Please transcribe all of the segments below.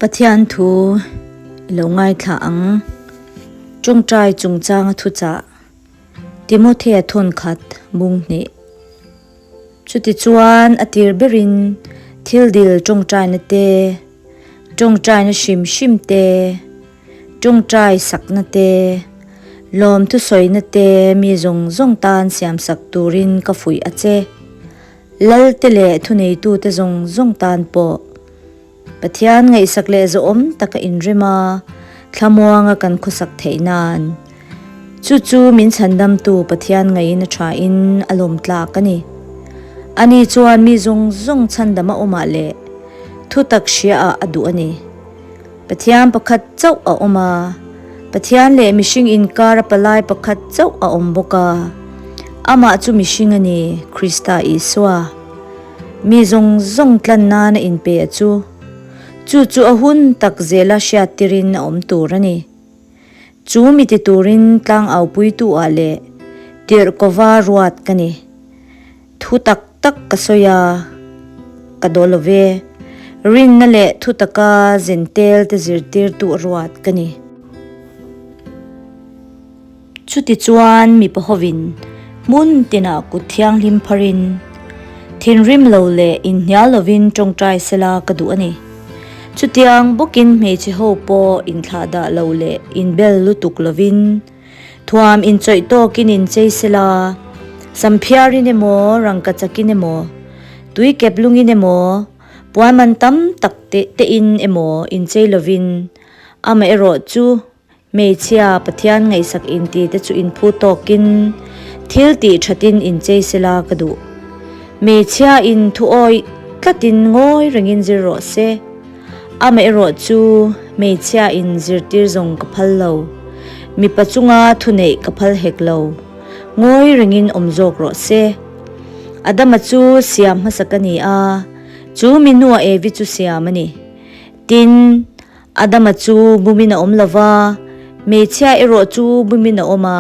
Pathian thu i lo ngaithla ang. Tawngtai chungchanga thuchah Timothea thawnkhat bung hnih. Chutichuan a tir berin thil dil tawngtaina te, tawngtaina hrim hrim te, tawngtai sakna te, lawmthu sawina te mi zawng zawng tan siamsak turin ka fuih a che. Lalte leh thuneitute zawng zawng tan pawh Pathian ngaihsak leh zawhawm taka inrem a, thlamuanga kan khawsak theih nan. Chu chu min chhandamtu Pathian ngaiin a thain a lawm tlak a ni. Ani chuan mi zawng zawng chhandam a awmah leh thutak hriaah a duh a ni. Pathian pakhat chauh a awm a, Pathian leh mihring inkar a palai pakhat chauh a awm bawk a, amah chu mihring a ni, Krista Isua. Mi zawng zawng tlan nana inpe a chu, chu chu a hun tak zela hriattirin a awm tur a ni. Chu mi ti turin tlangaupuitu ah leh tirhkova ruat ka ni. Thu tak tak ka sawi a, ka daw lo ve. Rinna leh thu taka zentel te zirtirtu a ruat ka ni. Chutichuan mipa hovin hmun tinah kut thianghlim pharin, thinrim lo leh inhnial lovin tawngtai sela ka duh a ni. Chutiang bawkin hmeichhe ho pawh inthlahdah lo leh inbel lutuk lovin, Thuam inchawih tawkin inchei sela, samphiarin emaw, rangka chakin emaw, tui kep lungin emaw, puan man tam tak te tein emaw inchei lovin, amaherawh chu hmeichhia Pathian ngaihsak inti te chu inphu tawkin thil tih thatin inchei sela ka duh. Hmeichhia in thu awih tlatin ngawi rengin zir rawh se. Amaherawh chu hmeichhia in zirtir zawng ka phal lo. Mipa chunga thuneih ka phal hek lo. Ngawi rengin awm zawk rawh se. Adama chu siam hmasa ka ni a, chu mi hnua Evi chu siam a ni. Tin, Adama chu bumin a awm lo va, hmeichhia erawh chu bumin a awm a,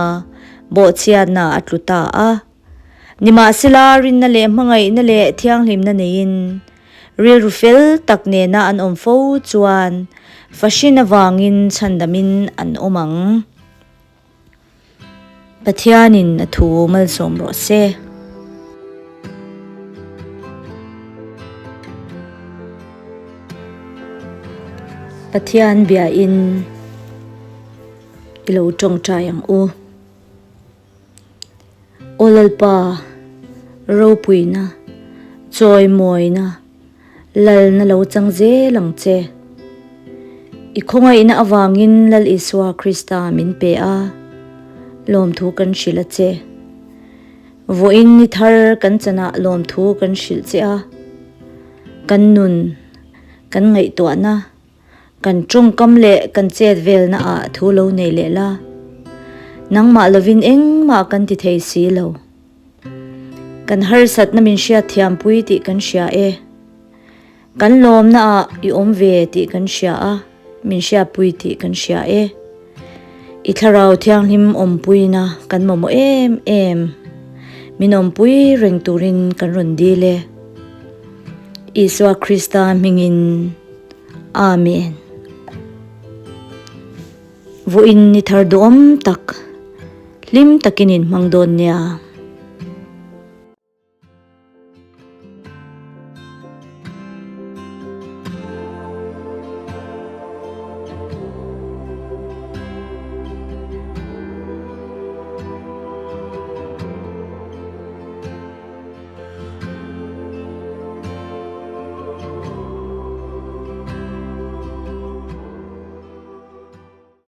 bawhchhiatna a tlu ta a. Nimahsela, rinna leh hmangaihna leh thianghlimna neiin, rilru fel tak nena an awm fo chuan fahrin avangin chhandamin an awm ang. Pathianin a thu malsawm rawh se. Pathian biain i lo tawngtai ang u. Aw Lalpa, ropuina, chawimawina, Lalna lo chang zel ang che. I khawngaihna avangin Lal Isua Krista min pe a, lawmthu kan hrilh a che. Vawiin ni thar kan chanah lawmthu kan hrilh che a, kan nun, kan ngaihtuahna, Kan tawngkam leh kan chet velna ah thu lo nei leh la, nangmah lovin engmah kan ti thei si lo. Kan harsatna min hriat thiampui tih kan hria e. Kan lawmna ah i awm ve tih kan hria a, min hriatpui tih kan hria e. I thlarau thianghlim awmpuina kan mamawh em em. Min awmpui reng turin kan rawn dil e. Isua Krista hmingin. Amen. Vawiin ni thar duhawm tak, hlim takin in hmang dawn nia.